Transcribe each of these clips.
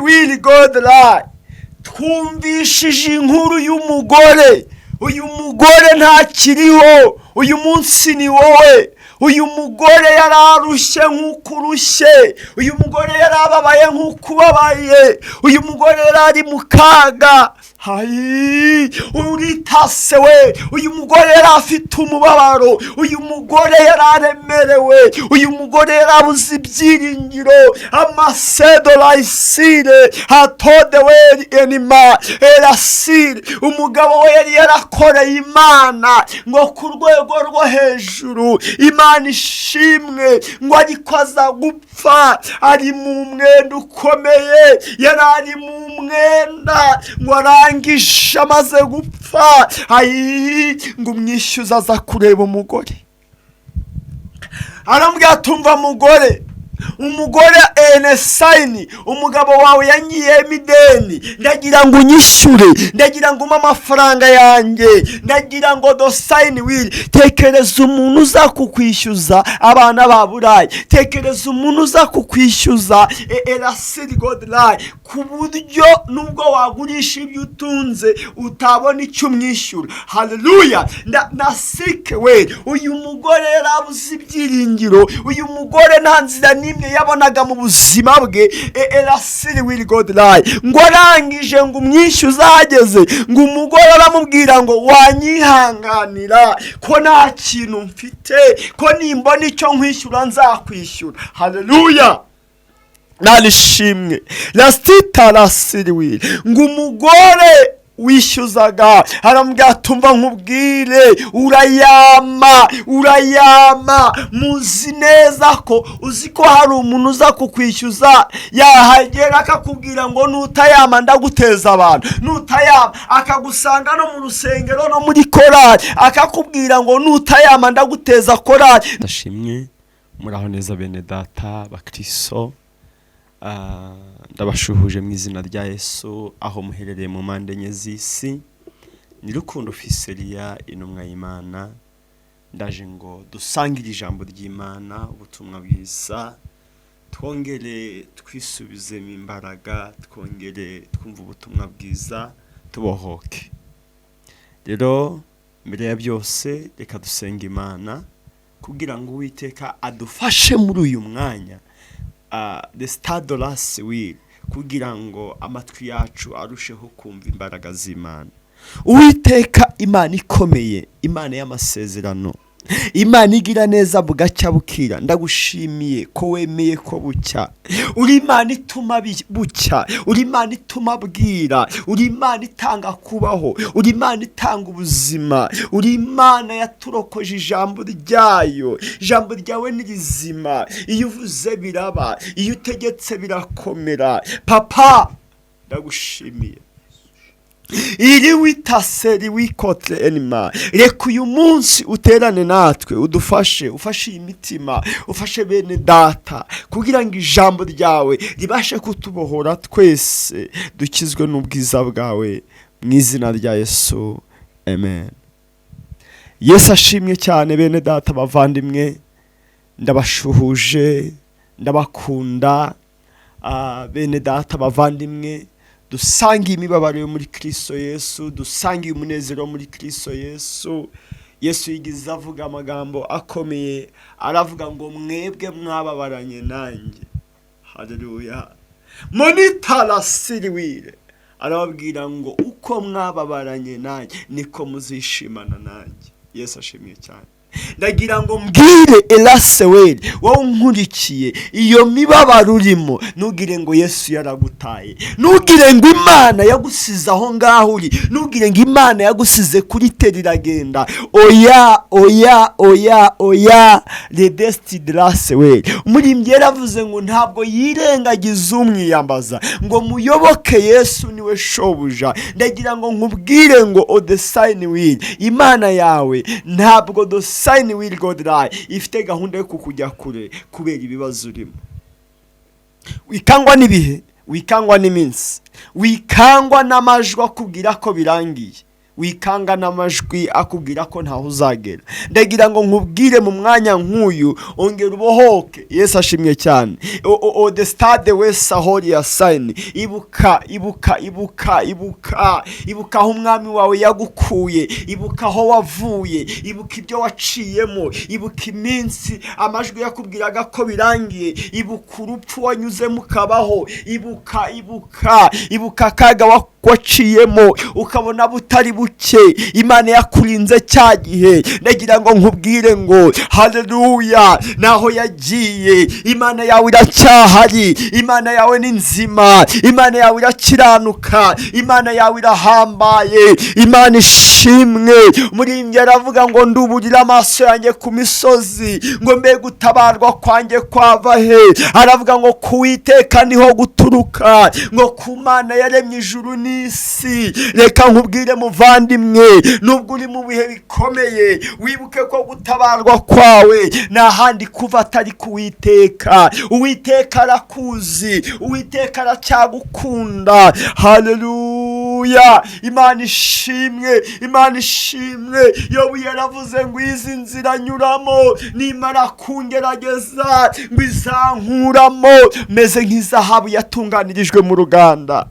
Will God lie. Twumvishije inkuru y'umugore. Uyu mugore ntakiriho uyu munsi, ni wowe. Uyu mugore yararushye nk'uko urushye. Uyu mugore yarababaye nk'uko ubabaye. Uyu mugore yari ari mu kaga. Hayi, uritase we. Uyu mugore yari afite umubabaro. Uyu mugore yari aremerewe. Uyu mugore yarabuze ibyiringiro. Amasedo layisire hatodeweri enima erasire. Umugabo we yari yarakoreye Imana ngo ku rwego rwo hejuru, Imana ishimwe, ngo ariko aza gupfa ari mu mwenda ukomeye. Yari ari mu mwenda, ngo arangije amaze gupfa, ayi, ngo umwishyuza aza kureba umugore, aramubwira: "Tumva mugore." Umugore enesayini: "Umugabo wawe yangiyemo ideni, ndagira ngo unyishyure, ndagira ngo umpe amafaranga yanjye, ndagira ngo dosayini wiri." Tekereza umuntu uza kukwishyuza abana ba burayi. Tekereza umuntu uza kukwishyuza erasiri godirayi, ku buryo nubwo wagurisha ibyo utunze utabona icyo umwishyura. Haleluya! Na sike we. Uyu mugore yarabuze ibyiringiro. Uyu mugore nta nzira n'imwe yabonaga mu buzima bwe. Erasiri wiri godirayi. Ngo arangije, ngo umwishyuze ahageze, ngo umugore aramubwira ngo: "Wanyihanganira ko nta kintu mfite, ko nimbona icyo nkwishyura nzakwishyura." Haleluya, narishimwe rasita rasiriwiri. Ngo umugore wishyuzaga aramubwira: "Tumva nkubwire, urayama, urayama." Muzi neza ko uzi ko hari umuntu uza kukwishyuza, yahagera akakubwira ngo: "Nutayama ndaguteza abantu." Nutayama, akagusanga no mu rusengero no muri korali, akakubwira ngo: "Nutayama ndaguteza korali." Ndashimwe, muraho neza bene data bakriso. Ndabashuhuje mu izina rya Yesu aho muherereye mu mpande enye z'isi. Ni Rukundo Fiseriya, intumwa y'Imana. Ndaje ngo dusangire ijambo ry'Imana, ubutumwa bwiza, twongere twisubizemo imbaraga, twongere twumve ubutumwa bwiza, tubohoke. Rero mbere ya byose, reka dusenga Imana kugira ngo Uwiteka adufashe muri uyu mwanya, the stadolasi will, kugira ngo amatwi yacu arusheho kumva imbaraga z'Imana. Uwiteka Imana ikomeye, Imana y'amasezerano, Imana igira neza bugacya bukira, ndagushimiye ko wemeye ko bucya. Uri Imana ituma bucya, uri Imana ituma bwira, uri Imana itanga kubaho, uri Imana itanga ubuzima, uri Imana yaturokoje ijambo ryayo. Ijambo ryawe ni rizima, iyo uvuze biraba, iyo utegetse birakomera. Papa, ndagushimiye. Iri witaseri wikotre enima. Reka uyu munsi uterane natwe, udufashe, ufashe iyi mitima, ufashe bene data, kugira ngo ijambo ryawe ribashe kutubohora twese, dukizwe n'ubwiza bwawe, mu izina rya Yesu, amen. Yesu ashimwe cyane. Bene data bavandimwe, ndabashuhuje, ndabakunda. Bene data bavandimwe, dusangiye imibabaro yo muri Kristo Yesu, dusangiye umunezero wo muri Kristo Yesu. Yesu yigize avuga amagambo akomeye, aravuga ngo: "Mwebwe mwababaranye nanjye." Haleluya! Monitarasiriwire. Arababwira ngo: "Uko mwababaranye nanjye, niko muzishimana nanjye." Yesu ashimwe cyane. Ndagira ngo mbwire eraseweri wowe unkurikiye, iyo mibabaro urimo, ntugire ngo Yesu yaragutaye, ntugire ngo Imana yagusize aho ngaho uri, ntugire ngo Imana yagusize kuri teri iragenda. Oya, oya, oya, oya! Redesiti raseweri. Umuririmbyi yaravuze ngo ntabwo yirengagiza umwiyambaza, ngo muyoboke Yesu niwe shobuja. Ndagira ngo nkubwire ngo odesayini wiri, Imana yawe ntabwo dosayini wiri godirayi ifite gahunda yo kukujya kure kubera ibibazo urimo. Wikangwa n'ibihe, wikangwa n'iminsi, wikangwa n'amajwi akubwira ko birangiye. Wikanga n'amajwi akubwira ko ntaho uzagera. Ndagira ngo nkubwire mu mwanya nk'uyu, ongera ubohoke. Yesu ashimwe cyane. O stade wese ahori ya sayini. Ibuka, ibuka, ibuka, ibuka, ibuka aho umwami wawe yagukuye, ibuka aho wavuye, ibuka ibyo waciyemo, ibuka iminsi amajwi yakubwiraga ko birangiye, ibuka urupfu wanyuzemo ukabaho, ibuka, ibuka, ibuka akaga waciyemo ukabona butari buke. Imana yakurinze cya gihe. Ndagira ngo nkubwire ngo haleluya, naho yagiye Imana yawe iracyahari, Imana yawe ni nzima, Imana yawe irakiranuka, Imana yawe irahambaye. Imana ishimwe. Umuririmbyi aravuga ngo nduburire amaso yanjye ku misozi, ngo mbe gutabarwa kwanjye kwava he? Aravuga ngo kuwiteka niho guturuka, ngo ku Mana yaremye ijuru n'isi. Reka nkubwire muvandimwe, nubwo uri mu bihe bikomeye, wibuke ko gutabarwa kwawe nta handi kuva atari kuwiteka. Uwiteka arakuzi, Uwiteka aracyagukunda. Haleluya, Imana ishimwe, Imana ishimwe. Yobu yaravuze ngo izi nzira nyuramo nimara kungerageza ngo izankuramo meze nk'izahabu yatunganirijwe mu ruganda.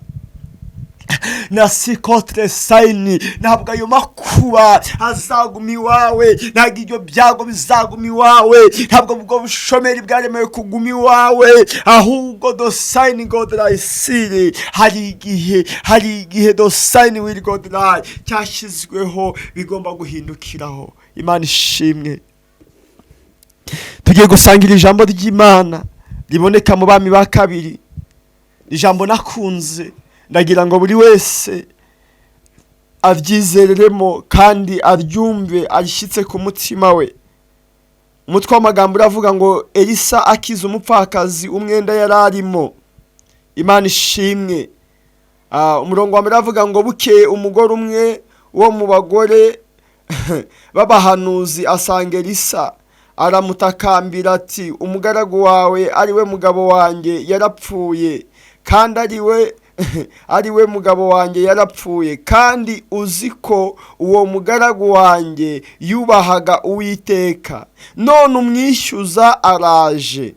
Na sikotre sayini. Ntabwo ayo makuba azaguma iwawe, ntabwo ibyo byago bizaguma iwawe, ntabwo ubwo bushomeri bwaremewe kuguma iwawe, ahubwo the sign God siri hari igihe, hari igihe the sign will God cyashyizweho bigomba guhindukiraho. Imana ishimwe. Tugiye gusangira ijambo ry'Imana riboneka mu Bami ba Kabiri, ijambo nakunze. Ndagira ngo buri wese aryizereremo kandi aryumve arishyitse ku mutima we. Umutwe w'amagambo uravuga ngo Elisa akiza umupfakazi umwenda yari arimo. Imana ishimwe. Umurongo wa mbere uravuga ngo bukeye umugore umwe wo mu bagore b'abahanuzi asanga Elisa, aramutakambira ati: "Umugaragu wawe, ari we mugabo wanjye, yarapfuye, kandi ari we mugabo wanjye yarapfuye, kandi uzi ko uwo mugaragu wanjye yubahaga Uwiteka. None umwishyuza araje,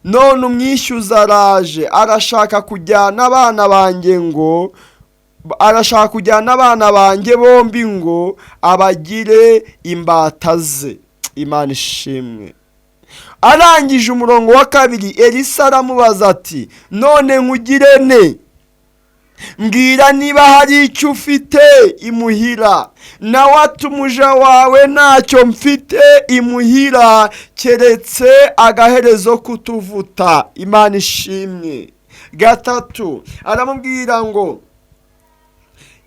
none umwishyuza araje, arashaka kujyana abana banjye ngo arashaka kujyana abana banjye bombi ngo abagire imbata ze." Imana ishimwe. Arangije umurongo wa kabiri, Elisa aramubaza ati: "None nkugire ne? Mbwira niba hari icyo ufite imuhira." Nawe ati: "Umuja wawe ntacyo mfite imuhira keretse agaherezo k'utuvuta." Imana ishimwe. Gatatu aramubwira ngo: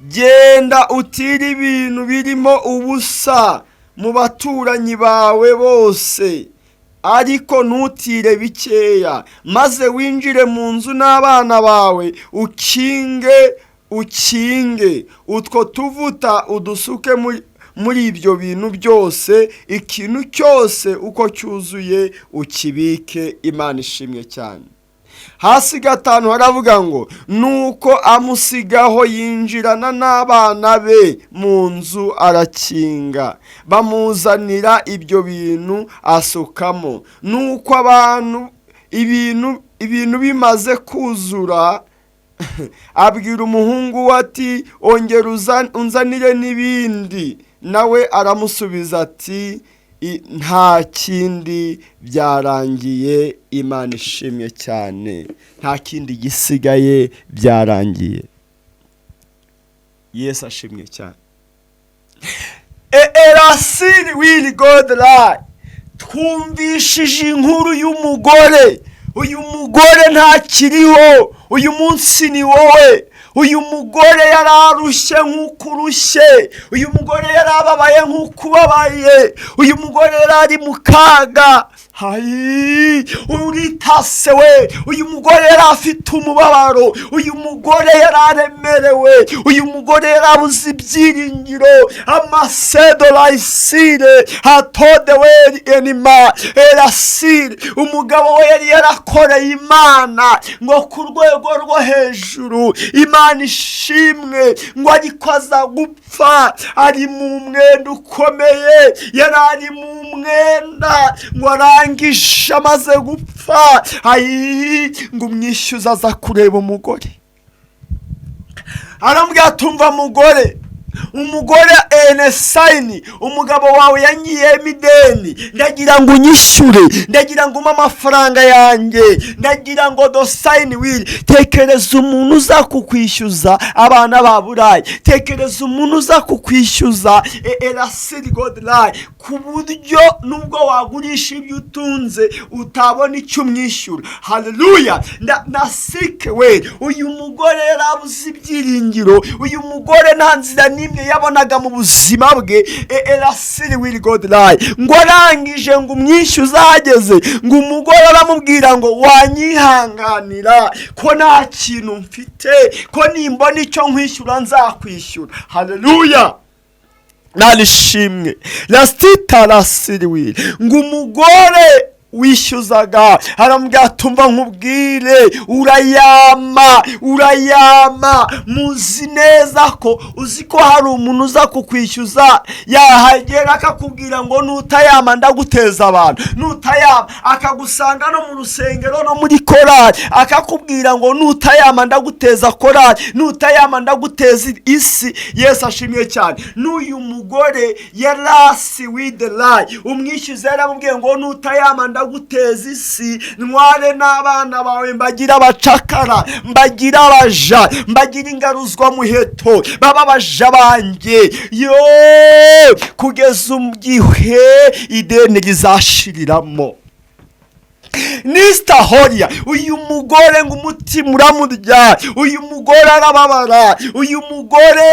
"Genda utire ibintu birimo ubusa mu baturanyi bawe bose, ariko ntutire bikeya, maze winjire mu nzu n'abana bawe, ukinge utwo tuvuta, udusuke muri ibyo bintu byose, ikintu cyose uko cyuzuye ukibike." Imana ishimwe cyane. Hasi gatanu haravuga ngo nuko amusigaho, yinjirana n'abana be mu nzu, arakinga. Bamuzanira ibyo bintu, asukamo. Nuko abantu ibintu bimaze kuzura, abwira umuhungu we ati: "Ongera unzanire n'ibindi." Nawe aramusubiza ati: "Nta kindi, byarangiye." Imana ishimwe cyane. Nta kindi gisigaye, byarangiye. Yesu ashimwe cyane. Erasiri wili godarayi. Twumvishije inkuru y'umugore. Uyu mugore ntakiriho, uyu munsi ni wowe. Uyu mugore yararushye nk'uko urushye, uyu mugore yarababaye nk'uko ubabaye, uyu mugore yari ari mu kaga. Hayi, uritase we. Uyu mugore yari afite umubabaro, uyu mugore yari aremerewe, uyu mugore yari abuze ibyiringiro. Amasedorayisire hatodeweri enima erasire. Umugabo we yari yarakoreye Imana ngo ku rwego rwo hejuru, Imana ishimwe, ngo ariko aza gupfa ari mu mwenda ukomeye, yari ari mu mwenda. Ngo arangije amaze gupfa, ayi, ngo umwishyuza aza kureba umugore, aramubwira atumva: "Mugore, umugore enesayini, umugabo wawe yangiyemo ideni, ndagira ngo unyishyure, ndagira ngo umpe amafaranga yanjye, ndagira ngo dosayini wiri." Tekereza umuntu uza kukwishyuza abana ba Burayi, tekereza umuntu uza kukwishyuza erasiri godirayi, ku buryo nubwo wagurisha ibyo utunze utabona icyo umwishyura. Haleluya! Na sike we. Uyu mugore yarabuze ibyiringiro, uyu mugore nta nzira n'imwe yabonaga mu buzima bwe. Erasiri wiri godirayi. Ngo arangije, ngo umwishyuze ahageze, ngo umugore aramubwira ngo: "Wanyihanganira ko nta kintu mfite, ko nimbona icyo nkwishyura nzakwishyura." Haleluya, narishimwe rasita rasiriwiri. Ngo umugore wishyuzaga aramubwira: "Tumva nkubwire, urayama, urayama." Muzi neza ko uzi ko hari umuntu uza kukwishyuza, yahagera akakubwira ngo: "Nutayama ndaguteza abantu." Nutayama, akagusanga no mu rusengero no muri korali, akakubwira ngo: "Nutayama ndaguteza korali, nutayama ndaguteza isi." Yesu ashimwe cyane. N'uyu mugore yarasi widerayi, umwishyuza yaramubwiye ngo: "Nutayama ndaguteza isi, ntware n'abana bawe, mbagira abacakara, mbagira abaja, mbagira ingaruzwa muheto, baba abaja banjye yo kugeza igihe ideni rizashiriramo." Nisita horiya. Uyu mugore ngo umutima uramurya, uyu mugore arababara, uyu mugore,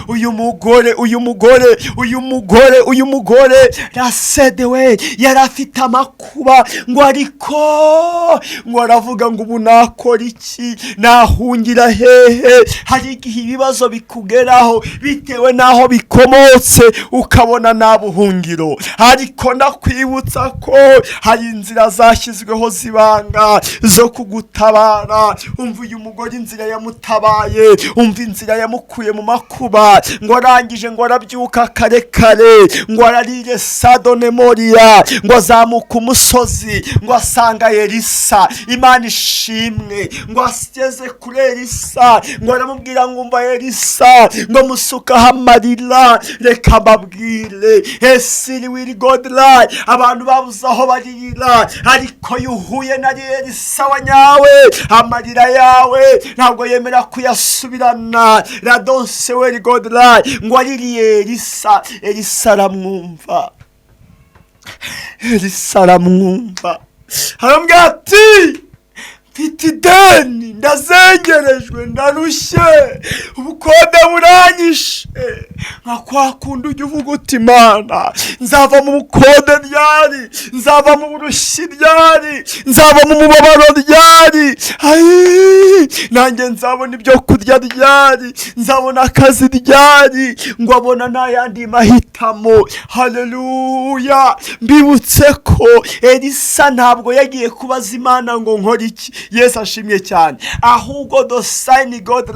uyu mugore, uyu mugore, uyu mugore, uyu mugore rasedewe yari afite amakuba. Ngo ariko ngo aravuga ngo: "Ubu nakora iki? Nahungira hehe?" Hari igihe ibibazo bikugeraho bitewe n'aho bikomotse, ukabona nta buhungiro, ariko ndakwibutsa ko hari inzira zashyizweho zibanga zo kugutabara. Umva uyu mugore inzira yamutabaye, umva inzira yamukuye mu makuba. Ngo arangije, ngo arabyuka kare kare, ngo ararire sadonemoriya, ngo azamuka umusozi, ngo asanga Elisa. Imana ishimwe. Ngo ageze kuri Elisa, ngo aramubwira ngo: "Umva Elisa." Ngo musukaho amarira. Reka mbabwire, esiri wiri godirayi, abantu babuze aho baririra, ariko iyo uhuye na Elisa wa nyawe, amarira yawe ntabwo yemera kuyasubirana. Radonse weri godirayi. Ngo aririye Elisa, Elisa aramwumva, Elisa aramwumva, aramubwira ati: "Mfite ideni, ndazengerejwe, ndarushye, ubukode buranyishe." Nka kwa kundi ujya uvuga uti: "Imana, nzava mu bukode ryari? Nzava mu burushyi ryari? Nzava mu mubabaro ryari? Ayi, nanjye nzabona ibyo kurya ryari? Nzabona akazi ryari?" Ngo abona nta yandi mahitamo. Haleluya! Mbibutse ko Elisa ntabwo yagiye kubaza Imana ngo: "Nkore iki?" Yesu ashimye cyane. Ahubwo dosayini god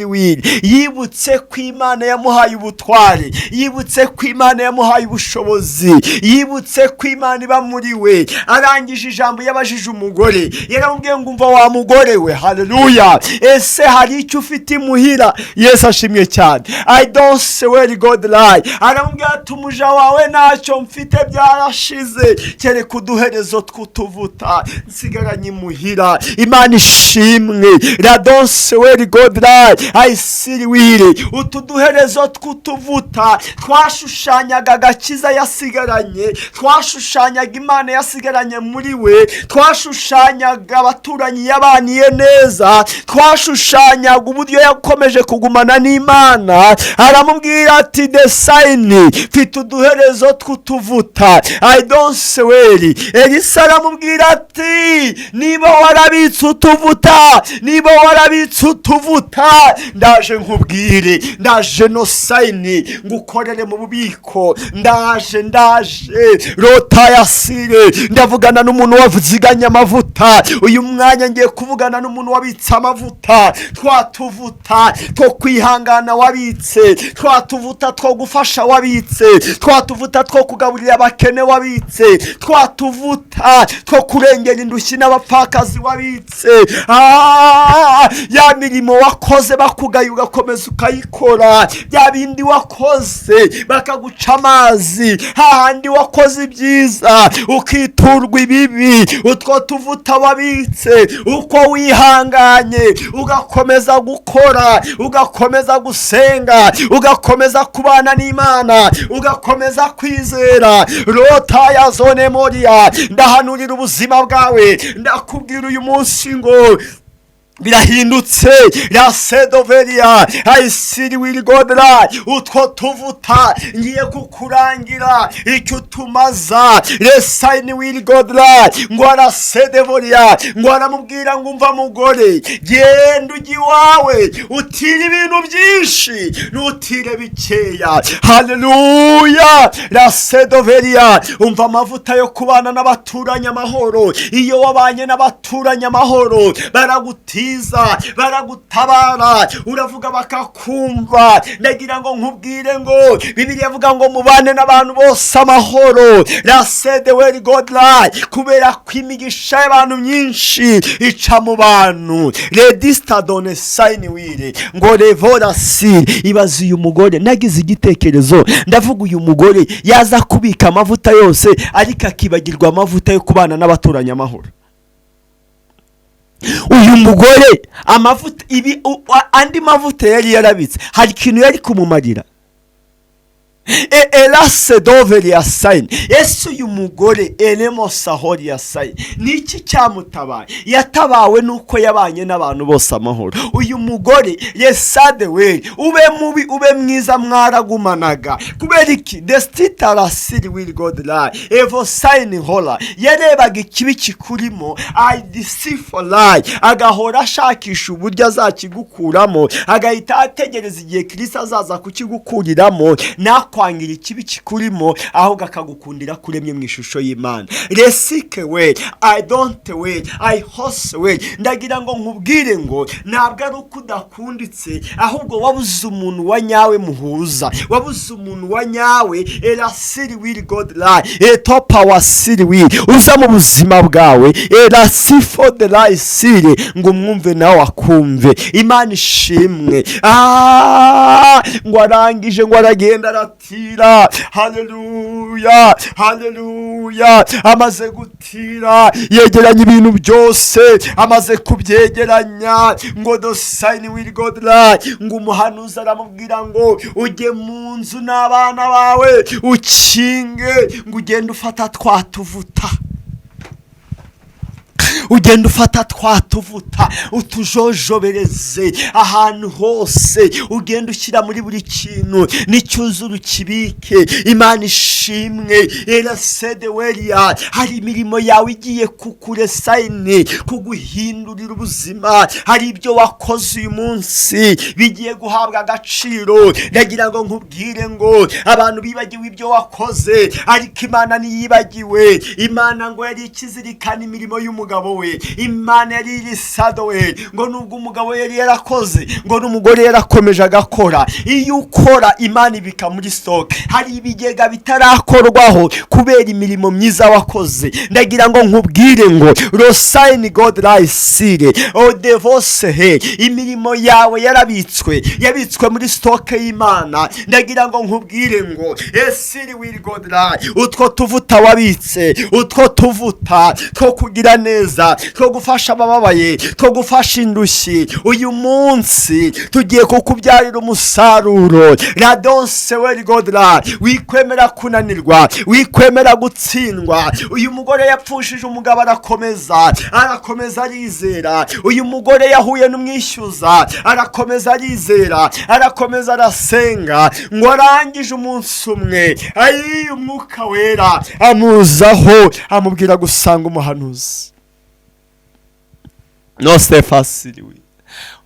wili yibutse ko Imana yamuhaye ubutware, yibutse ko Imana yamuhaye ubushobozi, yibutse ko Imana iba muri we. Arangije, ijambo yabajije umugore, yaramubwiye ngo: "Umva wa mugore we." Haleluya! "Ese hari icyo ufite imuhira?" Yesu ashimwe cyane. I don't say where God lie. Aramubwira ati: "Umuja wawe ntacyo mfite, byarashize, kereka uduherezo tw'utuvuta nsigaranye imuhira." Haleluya, Imana ishimwe. Radonse weri godra ayisiriwiri. Utu duherezo tw'utuvuta twashushanyaga agakiza yasigaranye, twashushanyaga Imana yasigaranye muri we, twashushanyaga abaturanyi yabaniye neza, twashushanyaga uburyo yakomeje kugumana n'Imana. Aramubwira ati: "The sign, mfite uduherezo tw'utuvuta ayidonse weri." Elisa aramubwira ati: "Niba warabitse utuvuta, niba warabitse utuvuta, ndaje nkubwire, ndaje no sign ngukorere mu bubiko, ndaje, ndaje rota yasire." Ndavugana n'umuntu waziganye amavuta uyu mwanya. Ngiye kuvugana n'umuntu wabitse amavuta, twa tuvuta two kwihangana wabitse, twa tuvuta two gufasha wabitse, twa tuvuta two kugaburira abakene wabitse, twa tuvuta two kurengera indushyi n'abapfakazi wabitse. Ya mirimo wakoze bakugaye ugakomeza ukayikora, bya bindi wakoze bakaguca amazi, hahandi wakoze ibyiza ukiturwa ibibi, utwo tuvuta wabitse, uko wihanganye ugakomeza gukora, ugakomeza gusenga, ugakomeza kubana n'Imana, ugakomeza kwizera rota ya zone moriya, ndahanurira ubuzima bwawe, ndakubwira uyu munsi ngo birahindutse. Rasedoveria ayisiri wirigodra. Utwo tuvuta ngiye kukurangira icyo utumaza. Resayini wirigodra. Ngo arasedevoria, ngo aramubwira ngo: "Umva mugore, genda ujya iwawe, utire ibintu byinshi, nutire bikeya." Haleluya. Rasedoveria. Umva, amavuta yo kubana n'abaturanyi amahoro. Iyo wabanye n'abaturanyi amahoro, baragutiza, baragutabara, uravuga bakakumva. Ndagira ngo nkubwire ngo Bibiliya avuga ngo mubane n'abantu bose amahoro. Rasede weri godla, kubera ko imigisha y'abantu myinshi ica mu bantu. Redista done sayini wire ngo revora si. Ibaze uyu mugore, nagize igitekerezo ndavuga: uyu mugore yaza kubika amavuta yose ariko akibagirwa amavuta yo kubana n'abaturanyi amahoro, uyu mugore amavuta ibi andi mavuta yari yarabitse hari ikintu yari kumumarira? Erase doveri ya sayini. Ese uyu mugore eremo sahori ya sayini, ni iki cyamutabaye? Yatabawe nuko yabanye n'abantu bose amahoro. Uyu mugore yesade weri, ube mubi ube mwiza, mwaragumanaga. Kubera iki? Desitita rasiri wiri godi rayi evo sayini hora. Yarebaga ikibi kikurimo ayidisiforayi, agahora ashakisha uburyo azakigukuramo, agahita ategereza igihe Kirisi azaza kukigukuriramo. Nakwangira ikibi kikurimo, ahubwo akagukundira kuremye mu ishusho y'Imana. Resike we I don't we I hose we. Ndagira ngo nkubwire ngo ntabwo ari uko udakunditse, ahubwo wabuze umuntu wa nyawe muhuza, wabuze umuntu wa nyawe erasiri wiri god rayi etopa wasiri wiri uza mu buzima bwawe erasifo de rayisiri, ngo umwumve nawe akumve. Imana ishimwe. Ngo arangije ngo aragenda aratira. Haleluya, haleluya. Amaze gutira yegeranya ibintu byose, amaze kubyegeranya ngo dosayini wiri godra, ngo umuhanuzi aramubwira ngo: "Ujye mu nzu n'abana bawe, ukinge, ngo ugende ufata twa tuvuta, ugenda ufata twa tuvuta utujojobereze ahantu hose, ugenda ushyira muri buri kintu, n'icyuzuru ukibike." Imana ishimwe. Erasede weriya. Hari imirimo yawe igiye kukuresayini, kuguhindurira ubuzima. Hari ibyo wakoze uyu munsi bigiye guhabwa agaciro. Ndagira ngo nkubwire ngo abantu bibagiwe ibyo wakoze, ariko Imana ntiyibagiwe. Imana ngo yari ikizirikana imirimo y'umugabo we. Imana yari irisadowe ngo nubwo umugabo yari yarakoze, ngo n'umugore yarakomeje agakora. Iyo ukora, Imana ibika muri stock. Hari ibigega bitarakorwaho kubera imirimo myiza wakoze. Ndagira ngo nkubwire ngo rosayini god rayisire odevose he, imirimo yawe yarabitswe, yabitswe muri stock y'Imana. Ndagira ngo nkubwire ngo esiri wiri god rayi, utwo tuvuta wabitse, utwo tuvuta two kugira neza. twiza two gufasha abababaye, two gufasha indushyi. Uyu munsi tugiye kukubyarira umusaruro. Radonse werigodra, wikwemera kunanirwa, wikwemera gutsindwa. Uyu mugore yapfushije umugabo, arakomeza, arakomeza, arizera. Uyu mugore yahuye n'umwishyuza, arakomeza, arizera, arakomeza, arasenga. Ngo arangije, umunsi umwe ayi Umwuka Wera amuzaho, amubwira gusanga umuhanuzi. No sefasiriwe,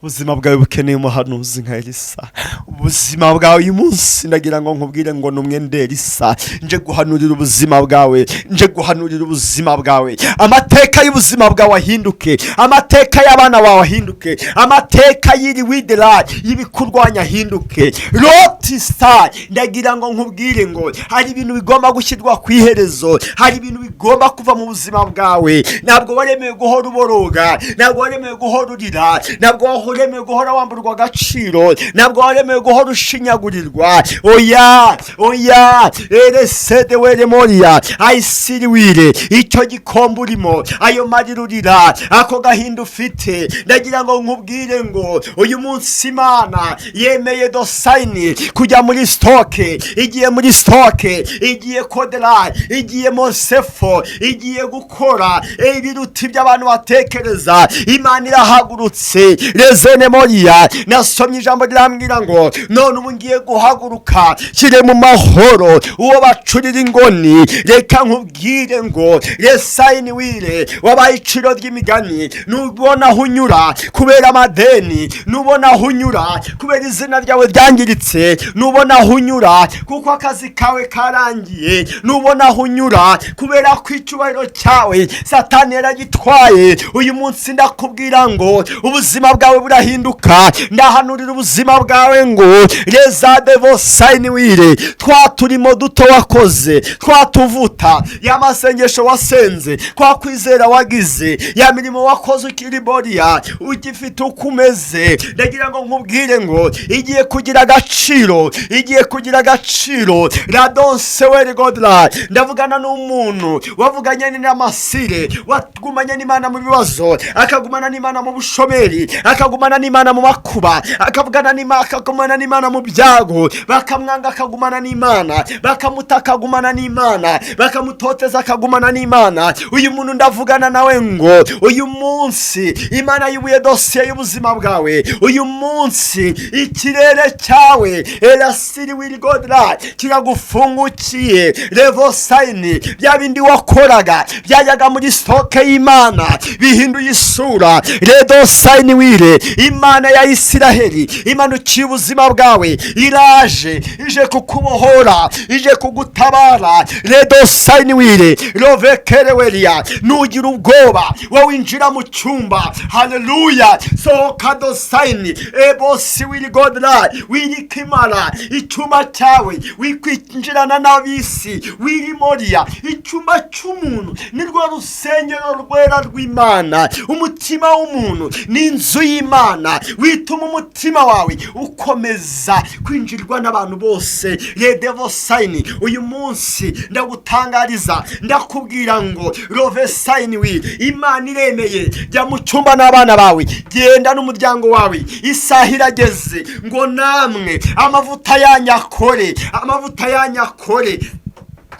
ubuzima bwawe bukeneye umuhanuzi nka Elisa. Ubuzima bwawe uyu munsi, ndagira ngo nkubwire ngo ni umwenda Elisa. Nje guhanurira ubuzima bwawe, nje guhanurira ubuzima bwawe. Amateka y'ubuzima bwawe ahinduke, amateka y'abana bawe ahinduke, amateka y'iri widera y'ibikurwanya ahinduke. Roti sitari, ndagira ngo nkubwire ngo hari ibintu bigomba gushyirwa ku iherezo, hari ibintu bigomba kuva mu buzima bwawe. Ntabwo waremewe guhora uboroga, ntabwo waremewe guhora urira, ntabwo waremewe guhora wamburwa agaciro, ntabwo waremewe guhora ushinyagurirwa. Oya, oya, eresede were moriya ayisiriwire. Icyo gikombe urimo, ayo marira urira, ako gahinda ufite, ndagira ngo nkubwire ngo uyu munsi Imana yemeye dosayini kujya muri stock, igiye muri stock, igiye kodera, igiye mosefo, igiye gukora ibiruta ibyo abantu batekereza. Imana irahagurutse. Rezene moriya, nasomye ijambo rirambwira ngo none ubu ngiye guhaguruka shyire mu mahoro uwo bacurira ingoni. Reka nkubwire ngo resayini wire, wabaye iciro ry'imigani. Nubona aho unyura kubera amadeni, nubona aho unyura kubera izina ryawe ryangiritse, nubona aho unyura kuko akazi kawe karangiye, nubona aho unyura kubera ko icyubahiro cyawe Satani yaragitwaye, uyu munsi ndakubwira ngo ubuzima bwawe burahinduka. Ndahanurira ubuzima bwawe ngo rezadevo sayini wire, twa turimo duto wakoze, twa tuvuta, ya masengesho wasenze, kwa kwizera wagize, ya mirimo wakoze ukiri boriya, ugifite uko umeze, ndagira ngo nkubwire ngo igiye kugira agaciro, igiye kugira agaciro. Radonse weri godra, ndavugana n'umuntu wavuganye n'amasire, wagumanye n'Imana mu bibazo, akagumana n'Imana mu bushomeri, akagumana n'Imana mu makuba, akavugana n'Imana, akagumana n'Imana mu byago. Bakamwanga, akagumana n'Imana, bakamuta, akagumana n'Imana, bakamutoteza, akagumana n'Imana. Uyu muntu ndavugana nawe ngo uyu munsi Imana yubuye dosiye y'ubuzima bwawe. Uyu munsi ikirere cyawe erasiri wirigodra kiragufungukiye. Revo sayini, bya bindi wakoraga byajyaga muri stock y'Imana bihinduye isura. Redo sayini wire, Imana ya Isiraheli imanukiye ubuzima bwawe, iraje, ije kukubohora, ije kugutabara. Redo sayini wire rovekereweria, nugira ubwoba wowe winjira mu cyumba, haleluya, sohoka. Do sayini ebosi wirigodra, wirikimara icyumba cyawe, wikwinjirana n'ab'isi wirimoriya. Icyumba cy'umuntu ni rwo rusengero rwera rw'Imana. Umutima w'umuntu ni inzu y'Imana. Wituma umutima wawe ukomeza kwinjirwa n'abantu bose. Redevo sayini, uyu munsi ndagutangariza, ndakubwira ngo rove sayini wi, Imana iremeye. Jya mu cyumba n'abana bawe, genda n'umuryango wawe. Isaha irageze ngo namwe amavuta yanyu akore, amavuta yanyu akore.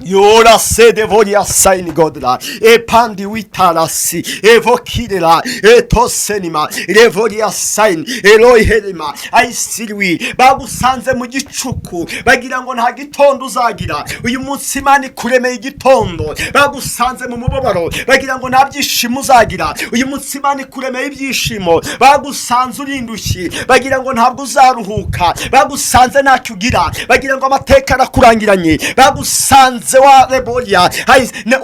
Yora sede volia saini godra epandi witarasi evokirera etosenima revolia saini eroi herima ayisiriwi. Bagusanze mu gicuku bagira ngo nta gitondo uzagira, uyu munsi Imana ikuremeye igitondo. Bagusanze mu mubabaro bagira ngo nta byishimo uzagira, uyu munsi Imana ikuremeye ibyishimo. Bagusanze uri indushyi bagira ngo ntabwo uzaruhuka, bagusanze ntacyo ugira bagira ngo amateka arakurangiranye, bagusanze wa reboya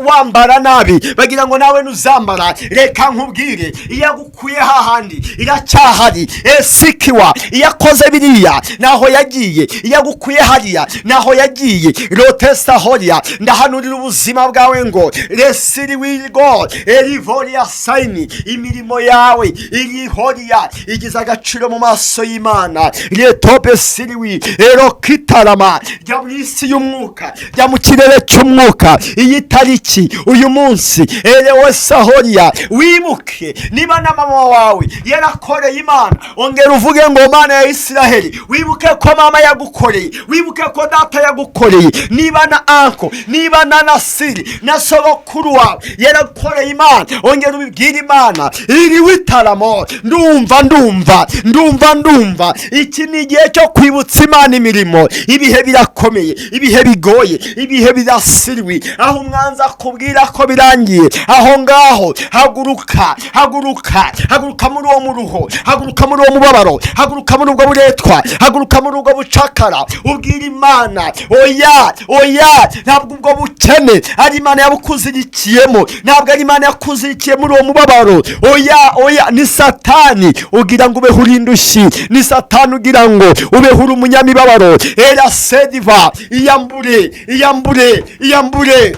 wambara nabi bagira ngo nawe ntuzambara. Reka nkubwire, iyo agukuye hahandi iracyahari. Esikiwa, iyo akoze biriya naho yagiye, iyo agukuye hariya naho yagiye. Rotesa horiya, ndahanurira ubuzima bwawe ngo resiri wigo erivoriya sayini, imirimo yawe iri horiya igize agaciro mu maso y'Imana. Retobe siriwi erokitarama, jya mu isi y'umwuka, jya mu kirere. ikirere cy'umwuka. Iyi tariki, uyu munsi, erewe sahoria, wibuke niba na mama wawe yarakoreye Imana, ongera uvuge ngo: "Mana ya Isiraheli, wibuke ko mama yagukoreye, wibuke ko data yagukoreye." Niba na uncle, niba na nasiri na sogokuru wawe yarakoreye Imana, ongera ubibwire Imana. Iri witaramo, ndumva, ndumva, ndumva, ndumva. Iki ni igihe cyo kwibutsa Imana imirimo. Ibihe birakomeye, ibihe bigoye, ibihe birasiriwe, aho umwanzi akubwira ko birangiye, aho ngaho haguruka, haguruka, haguruka muri uwo muruho, haguruka muri uwo mubabaro, haguruka muri ubwo buretwa, haguruka muri ubwo bucakara, ubwira Imana: "Oya, oya, ntabwo ubwo bukene ari Imana yabukuzirikiyemo, ntabwo ari Imana yakuzirikiye muri uwo mubabaro. Oya, oya, ni Satani ugira ngo ubeho uri indushyi, ni Satani ugira ngo ubeho uri umunyamibabaro." Era sediva, iyambure, iyambure, iyambure.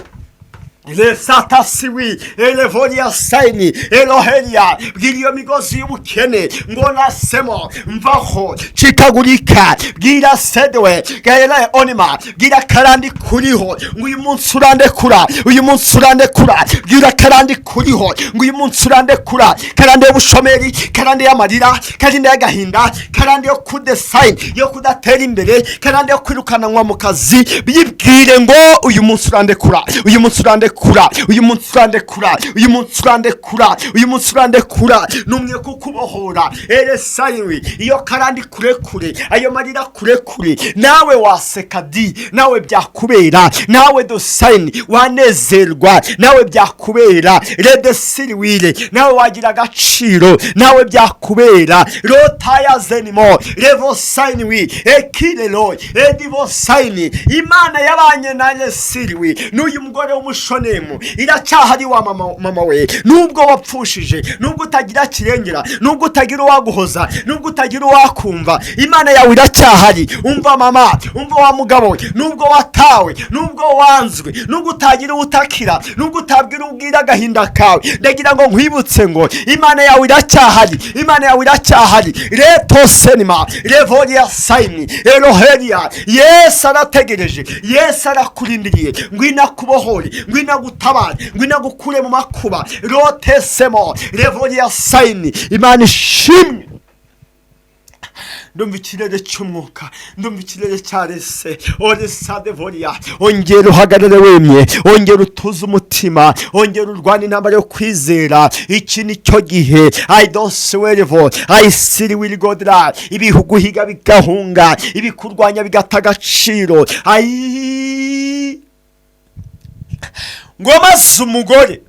Resatasiwi elevoria sayini eloheria. Bwira iyo migozi y'ubukene ngo nasemo mvaho, cikagurika. Bwira sedewe gaela onima, bwira karandi kuriho ngo uyu munsi urandekura, uyu munsi urandekura. Bwira karandi kuriho ngo uyu munsi urandekura, karande y'ubushomeri, karande y'amarira, karande y'agahinda, karande yo kudesayini, yo kudatera imbere, karande yo kwirukananwa mu kazi. Bibwire ngo uyu munsi urandekura, uyu munsi urandekura, uyu munsi urandekura, uyu munsi urandekura, uyu munsi urandekura. Numwe kukubohora eresayiwi. Iyo karandi kurekure, ayo marira kurekure. Nawe waseka di, nawe byakubera, nawe dosayini wanezerwa, nawe byakubera redesiriwire, nawe wagira agaciro, nawe byakubera rotaya zenimo revosayiniwi ekirero edivosayini. Imana yabanye na resiriwi n'uyu mugore w'umushonemu iracyahari. Wa mama, mama we, nubwo wapfushije, nubwo utagira kirengera, nubwo utagira uwaguhoza, nubwo utagira uwakumva, Imana yawe iracyahari. Umva mama, umva wa mugabo we, nubwo watawe, nubwo wanzwe, nubwo utagira uwutakira, nubwo utabwira ubwira agahinda kawe, ndagira ngo nkwibutse ngo Imana yawe iracyahari, Imana yawe iracyahari. Reto senima revoria sayini eroheria. Yesu arategereje, Yesu arakurindiriye. Ngwino akubohore, ngwino agutabare, ngwino agukure mu makuba. Rotesemo revoria sayini. Imana ishimwe. Ndumva ikirere cy'umwuka, ndumva ikirere cya rese oresadevoria. Ongera uhagarare wemye, ongera utuze umutima, ongera urwane intambara yo kwizera. Iki ni cyo gihe. I don't swear, I see will God. Ibiguhiga bigahunga, ibikurwanya bigata agaciro. Ayi, ngo maze umugore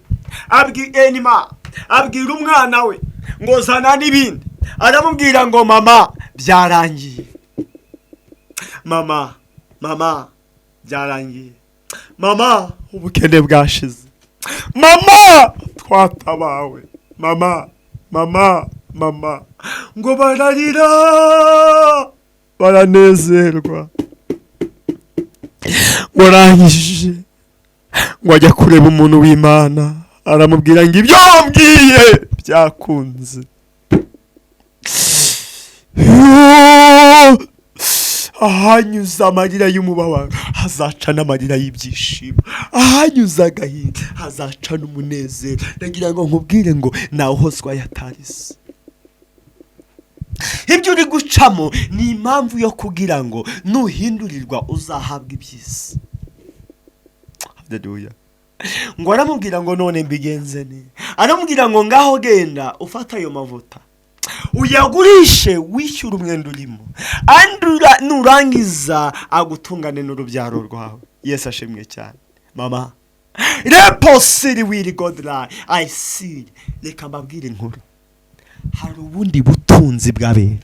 abwira enima, abwira umwana we ngo zana n'ibindi. Aramubwira ngo: "Mama, byarangiye, mama, mama, byarangiye, mama, ubukene bwashize, mama, twatabawe, mama, mama, mama." Ngo bararira, baranezerwa. Ngo arangije ngo ajya kureba umuntu w'Imana, aramubwira ngo: "Ibyo wambwiye byakunze." Ahanyuze amarira y'umubabaro hazaca n'amarira y'ibyishimo, ahanyuze agahinda hazaca n'umunezero. Ndagira ngo nkubwire ngo nawe uhozwa yatarize. Ibyo uri gucamo ni impamvu yo kugira ngo nuhindurirwa uzahabwe ibyiza. Haleluya. Ngo aramubwira ngo: "None mbigenze ne?" Aramubwira ngo: "Ngaho genda ufate ayo mavuta, uyagurishe, wishyure umwenda urimo, andura, nurangiza agutungane n'urubyaro rwawe." Yesu ashimwe cyane. Mama reposiri wiri godra ayisiri. Reka mbabwire inkuru. Hari ubundi butunzi bw'abera,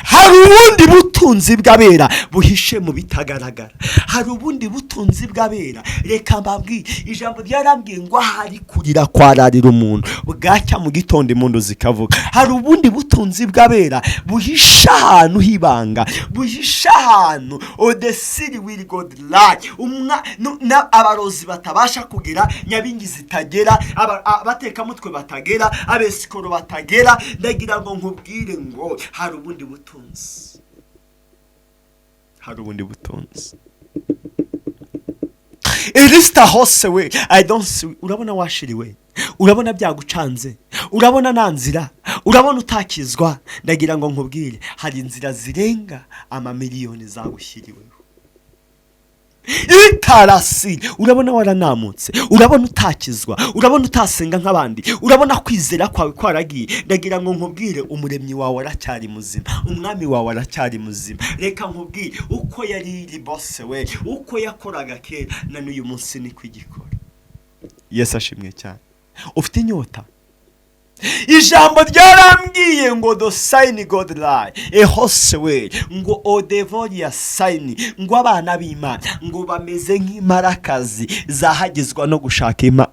hari ubundi butunzi bw'abera buhishe mu bitagaragara, hari ubundi butunzi bw'abera. Reka mbabwire, ijambo ryarambwiye ngo ahari kurira kwararira umuntu, bwacya mu gitondo impundu zikavuga. Hari ubundi butunzi bw'abera buhishe ahantu h'ibanga, buhishe ahantu odesiri wiri godirayi abarozi batabasha kugera, nyabingi zitagera, abatekamutwe batagera, abesikoro batagera. Ndagira ngo nkubwire ngo hari ubundi butunzi, hari ubundi butunzi. Elisita hose we, I don't see. Urabona washiriwe, urabona byagucanze, urabona nta nzira, urabona utakizwa. Ndagira ngo nkubwire, hari inzira zirenga amamiliyoni zagushyiriweho. Itarasi, urabona waranamutse, urabona utakizwa, urabona utasenga nk'abandi, urabona kwizera kwawe kwaragiye. Ndagira ngo nkubwire, Umuremyi wawe aracyari muzima, Umwami wawe aracyari muzima. Reka nkubwire, uko yari iri bose we, uko yakoraga kera, na n'uyu munsi niko igikora. Yesu ashimwe cyane. Ufite inyota? Ijambo ryarambwiye ngo the sign God lie ehose we, ngo odevoria sign, ngo abana b'Imana ngo bameze nk'imparakazi zahagizwa no gushaka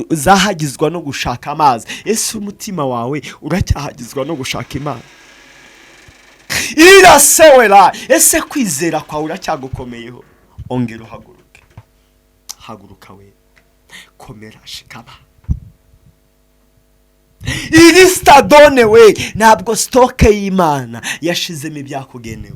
zahagizwa no gushaka amazi. Ese umutima wawe uracyahagizwa no gushaka Imana? Irasewera. Ese kwizera kwawe uracyagukomeyeho? Ongera uhaguruke, haguruka we, komera, shikama. Iri stadone we, ntabwo stock y'Imana yashizemo ibyakugenewe,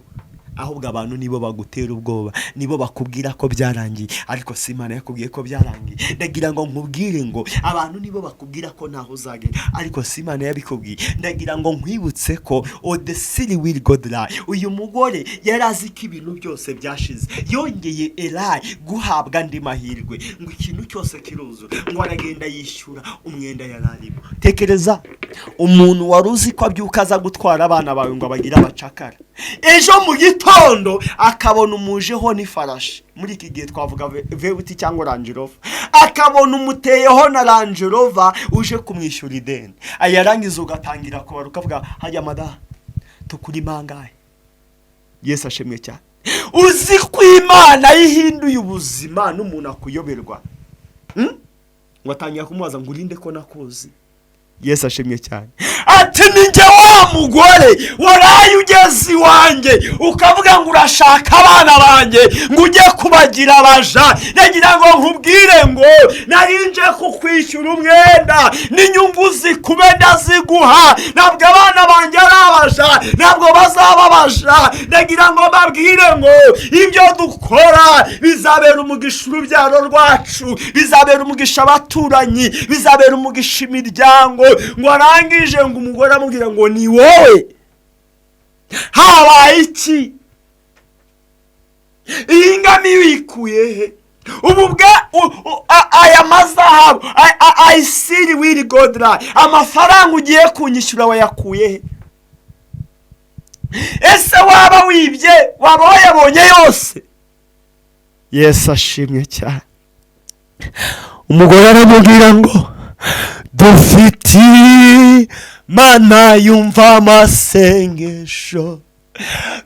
ahubwo abantu nibo bagutera ubwoba, nibo bakubwira ko byarangiye, ariko si Imana yakubwiye ko byarangiye. Ndagira ngo nkubwire ngo abantu nibo bakubwira ko ntaho uzagera, ariko si Imana yabikubwiye. Ndagira ngo nkwibutse ko odesiri wili godra, uyu mugore yari azi ko ibintu byose byashize, yongeye erayi guhabwa andi mahirwe, ngo ikintu cyose kiruzura, ngo aragenda yishyura umwenda yari arimo. Tekereza umuntu wari uzi ko abyuka aza gutwara abana bawe ngo abagire abacakara, ejo mu gitondo akabona umujeho n'ifarashi. Muri iki gihe twavuga V8 cyangwa Range Rover, akabona umuteyeho na Range Rover uje kumwishyura ideni, ayarangiza ugatangira kubara, ukavuga: "Hajya madamu, tukuri mangahe?" Yesu ashimwe cyane. Uzi ko Imana yihinduye ubuzima n'umuntu akuyoberwa? Ngo atangira kumubaza ngo: "Urinde ko nakuzi?" Yesu ashimwe cyane. Ati: "Ni njye wa mugore waraye ugeze iwanjye, ukavuga ngo urashaka abana banjye ngo ujye kubagira abaja. Ndagira ngo nkubwire ngo nari nje kukwishyura umwenda n'inyungu zikube ndaziguha. Ntabwo abana banjye ari abaja, ntabwo bazaba abaja." Ndagira ngo mbabwire ngo ibyo dukora bizabera umugisha urubyaro rwacu, bizabera umugisha abaturanyi, bizabera umugisha imiryango. Ngo arangije, ngo umugore amubwira ngo: "Ni wowe, habaye iki? Iyi ngamiya uyikuye he? Ubu bwa aya mazahabu, ayisiri wiri godra, amafaranga ugiye kunyishyura wayakuye he? Ese waba wibye? Waba wayabonye yose?" Yesu ashimwe cyane. Umugore aramubwira ngo: "Dufite Imana yumva amasengesho,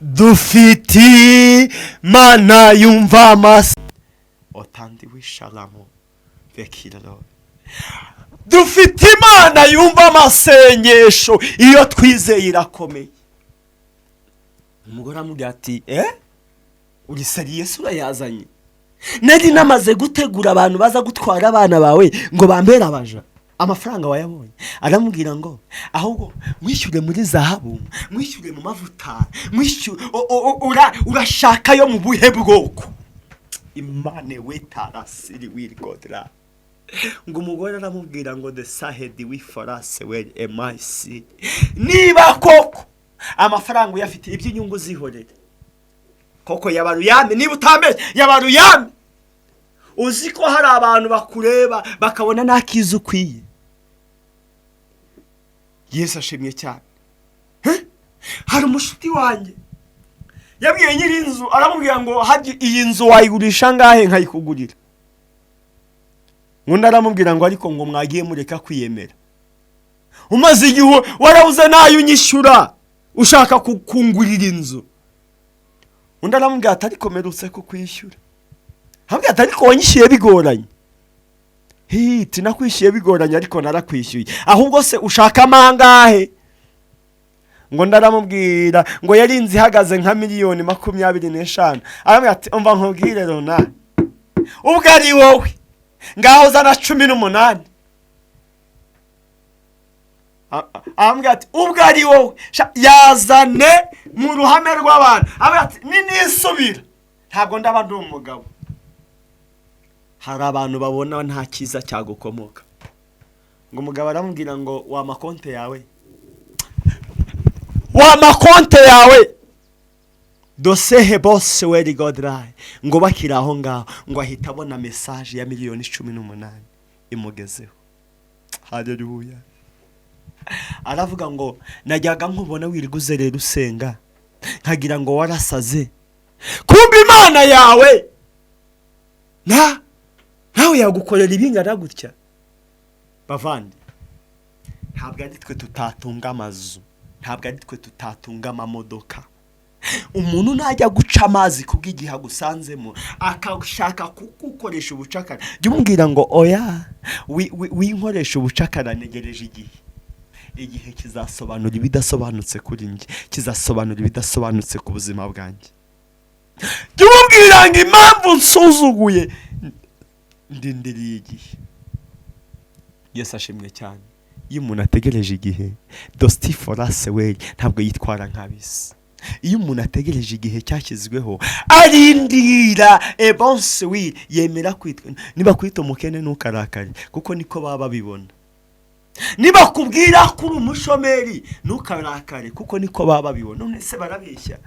dufite Imana yumva amasengesho." Otandi wisharamu vekiraro, dufite Imana yumva amasengesho, iyo twizeye irakomeye. Umugore aramubwira ati: "Eh, uri sérieux? Urayazanye? Nari namaze gutegura abantu baza gutwara abana bawe ngo bambere abaja, amafaranga wayabonye?" Aramubwira ngo: "Ahubwo mwishyure muri zahabu, mwishyure mu mavuta, mwishyure, urashaka yo mu buhe bwoko?" Imane we tarasiri wirigodra. Ngo umugore aramubwira ngo: "The sahedi wifarase we emayisi, niba koko amafaranga uyafite, iby'inyungu zihorere koko, yabaruyame. Niba utambeshye, yabaruyame." Uzi ko hari abantu bakureba bakabona nta kiza ukwiye? Yesu ashimye cyane. Hari umushuti wanjye yabwiye nyir'inzu, aramubwira ngo: "Hajya iyi nzu wayigurisha angahe nkayikugurira?" Undi aramubwira ngo: "Ariko ngo mwagiye mureka kwiyemera, umaze igihe warabuze nayo unyishyura, ushaka kungurira inzu?" Undi aramubwira ati: "Ariko mperutse kukwishyura." Aramubwira ati: "Ariko wanyishyuye bigoranye." Hiti: "Nakwishyuye bigoranye, ariko narakwishyuye. Ahubwo se ushaka amangahe?" Ngo ndaramubwira ngo yari inzu ihagaze nka miliyoni 25. Aramubwira ati: "Umva nkubwire rona, ubwo ari wowe, ngaho zana 18." Aramubwira ati: "Ubwo ari wowe, yazane mu ruhame rw'abantu." Aramubwira ati: "Ninisubira ntabwo ndaba ndi umugabo." Hari abantu babona nta cyiza cyagukomoka. Ngo umugabo aramubwira ngo: "Wama konte yawe, wama konte yawe dosehe bose weri godirayi." Ngo bakiri aho ngaho, ngo ahita abona message ya miliyoni 18 imugezeho. Haleluya! Aravuga ngo: "Najyaga nkubona wirirwa uzerera usenga, nkagira ngo warasaze. Kumva Imana yawe nta nawe yagukorera ibingana gutya." Bavandi, ntabwo ari twe tutatunga amazu, ntabwo ari twe tutatunga amamodoka. Umuntu najya guca amazi kubw'igihe agusanzemo, akashaka kugukoresha ubucakara, jya umubwira ngo: "Oya, winkoresha ubucakara, ntegereje igihe." Igihe kizasobanura ibidasobanutse kuri njye, kizasobanura ibidasobanutse ku buzima bwanjye. Jya umubwira ngo: "Impamvu nsuzuguye, ndindiriye igihe." Yesu ashimwe cyane. Iyo umuntu ategereje igihe, dositi forase we, ntabwo yitwara nk'abisi. Iyo umuntu ategereje igihe cyashyizweho, arindira ebonse wi, yemera kwitwa. Niba kwita umukene, ntukarakare, kuko niko baba babibona. Niba kubwira ko uri umushomeri, ntukarakare, kuko niko baba babibona. None se barabeshya?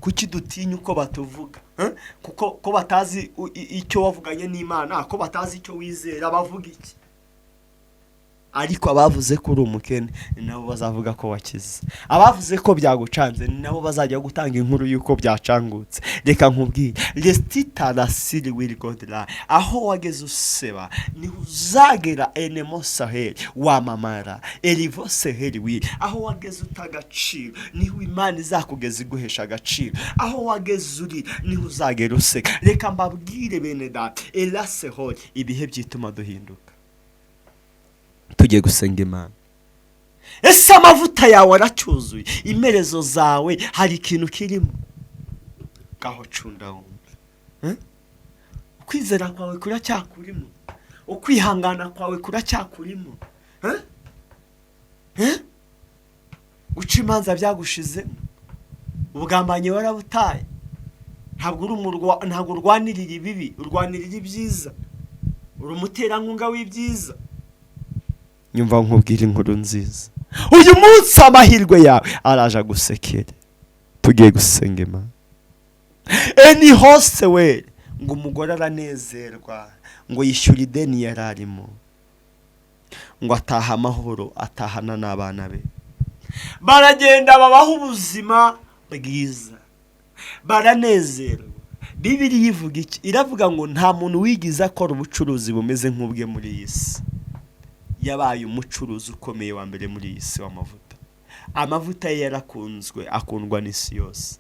Kuki dutinya uko batuvuga? Eh? Kuko ko batazi icyo wavuganye n'Imana, ko batazi icyo wizera, bavuga iki? Ariko abavuze ko uri umukene ni nabo bazavuga ko wakize. Abavuze ko byagucanze ni nabo bazajya gutanga inkuru y'uko byacangutse. Reka nkubwire, resitita rasiri wiri godira, aho wageze useba niho uzagera enemo saheli wamamara erivo seheli wiri. Aho wageze uta agaciro niho Imana izakugeza iguhesha agaciro. Aho wageze uri niho uzagera useka. Reka mbabwire, bene data, erasehori, ibihe byituma duhinduka. Tugiye gusenga Imana. Ese amavuta yawe aracyuzuye? Imerezo zawe hari ikintu kirimo? Ngaho cunda wumve. Eh? Ukwizera kwawe kuracyakurimo? Ukwihangana kwawe kuracyakurimo? Eh? Eh? Guca imanza byagushizemo? Ubugambanyi warabutaye? Ntabwo uri umurwa, ntabwo urwanirira ibibi, urwanirira ibyiza, uri umuterankunga w'ibyiza. Nyumva nkubwira inkuru nziza: uyu munsi amahirwe yawe araje agusekere. Tugiye gusenga Imana. Eni hose we, ngo umugore aranezerwa, ngo yishyura ideni yari arimo, ngo ataha amahoro, atahana n'abana be, baragenda babaho ubuzima bwiza, baranezerwa. Bibiliya ivuga iki? Iravuga ngo nta muntu wigize akora ubucuruzi bumeze nk'ubwe muri iyi si. Yabaye umucuruzi ukomeye wa mbere muri iyi si w'amavuta. Amavuta ye yarakunzwe, akundwa n'isi yose.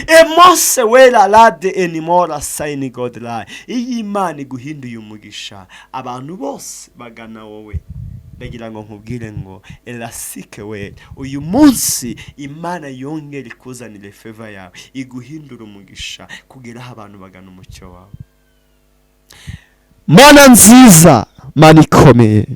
Emose wera rade enimora sayini godirayi. Iyo Imana iguhinduye umugisha, abantu bose bagana wowe. Ndagira ngo nkubwire ngo erasike we, uyu munsi Imana yongere ikuzanire favor yawe, iguhindura umugisha kugera aho abantu bagana umucyo wawe. Mana nziza, Mana ikomeye,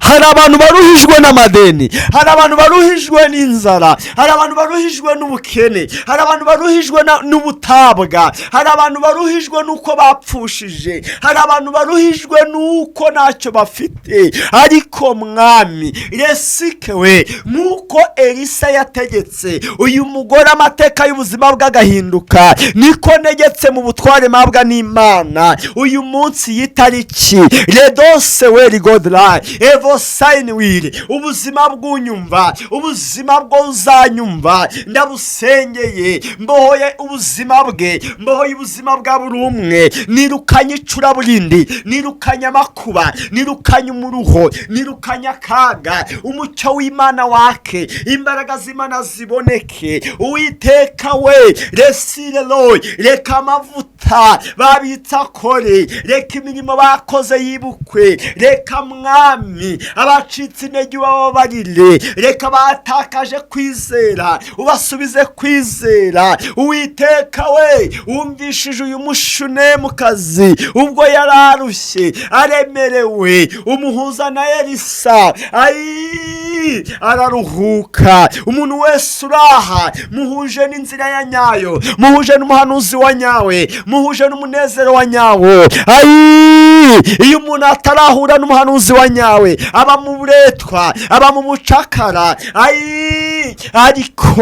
hari abantu baruhijwe n'amadeni, hari abantu baruhijwe n'inzara, hari abantu baruhijwe n'ubukene, hari abantu baruhijwe n'ubutabwa, hari abantu baruhijwe n'uko bapfushije, hari abantu baruhijwe n'uko ntacyo bafite. Ariko Mwami, resike we, nk'uko Elisa yategetse uyu mugore amateka y'ubuzima bwe agahinduka, niko negetse mu butware mpabwa n'Imana uyu munsi y'itariki redose weri godirayi evo sayini wiri, ubuzima bw'unyumva, ubuzima bwo uzanyumva, ndabusengeye. Mbohoye ubuzima bwe, mbohoye ubuzima bwa buri umwe. Nirukanye icuraburindi, nirukanye amakuba, nirukanye umuruho, nirukanye akaga. Umucyo w'Imana wake, imbaraga z'Imana ziboneke. Uwiteka we, resire roy, reka amavuta babitsa akore, reka imirimo bakoze yibukwe, reka Mwami. Mwami, abacitse intege ubababarire. Reka batakaje kwizera ubasubize kwizera. Uwiteka we, wumvishije uyu Mushunemukazi ubwo yari arushye aremerewe, umuhuza na Elisa, ayi araruhuka. Umuntu wese uraha muhuje n'inzira ya nyayo, muhuje n'umuhanuzi wa nyawe, muhuje n'umunezero wa nyawo. Ayi, iyo umuntu atarahura n'umuhanuzi wa nyawe aba mu buretwa, aba mu bucakara. Ayi, ariko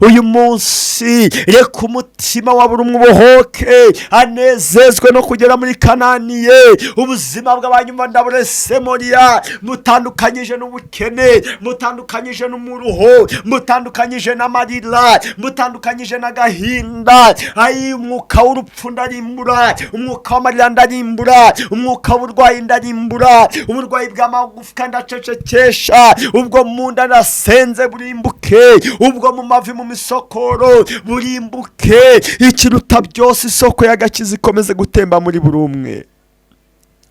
uyu munsi reka umutima wa buri umwe ubohoke, anezezwe no kugera muri Kanani ye. Ubuzima bw'abanyuma ndaburese moriya, mutandukanyije n'ubukene, mutandukanyije n'umuruho, mutandukanyije n'amarira, mutandukanyije n'agahinda. Ayi, umwuka w'urupfu ndarimbura, umwuka w'amarira ndarimbura, umwuka w'uburwayi ndarimbura, uburwayi bw'amagufwa ndacecekesha, ubwo mu nda nasenze burimbuke, ubwo mu mavi, mu misokoro burimbuke. Ikiruta byose, isoko y'agakiza ikomeze gutemba muri buri umwe.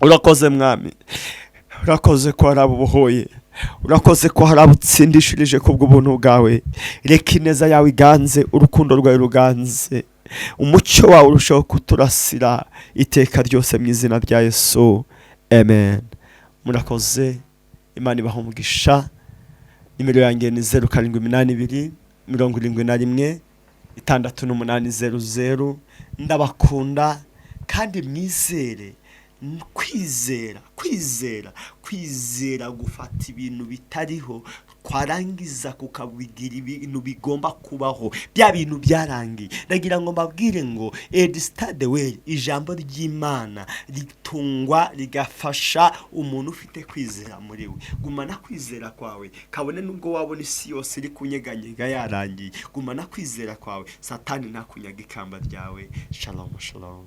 Urakoze Mwami, urakoze ko hari abo ubohoye, urakoze ko hari abo utsindishirije kubw'ubuntu bwawe. Reka ineza yawe iganze, urukundo rwawe ruganze, umucyo wawe urushaho kuturasira iteka ryose, mu izina rya Yesu, amen. Murakoze, Imana ibaha umugisha. Nimero yanjye ni 0782 71 68 00. Ndabakunda kandi mwizere. Kwizera, kwizera, kwizera gufata ibintu bitariho, twarangiza kukabigira ibintu bigomba kubaho, bya bintu byarangiye. Ndagira ngo mbabwire ngo edisitade, ijambo ry'Imana ritungwa rigafasha umuntu ufite kwizera muri we. Gumana kwizera kwawe, kabone nubwo wabona isi yose iri kunyeganyega yarangiye. Gumana kwizera kwawe, Satani ntakunyaga ikamba ryawe. Shalom, shalom.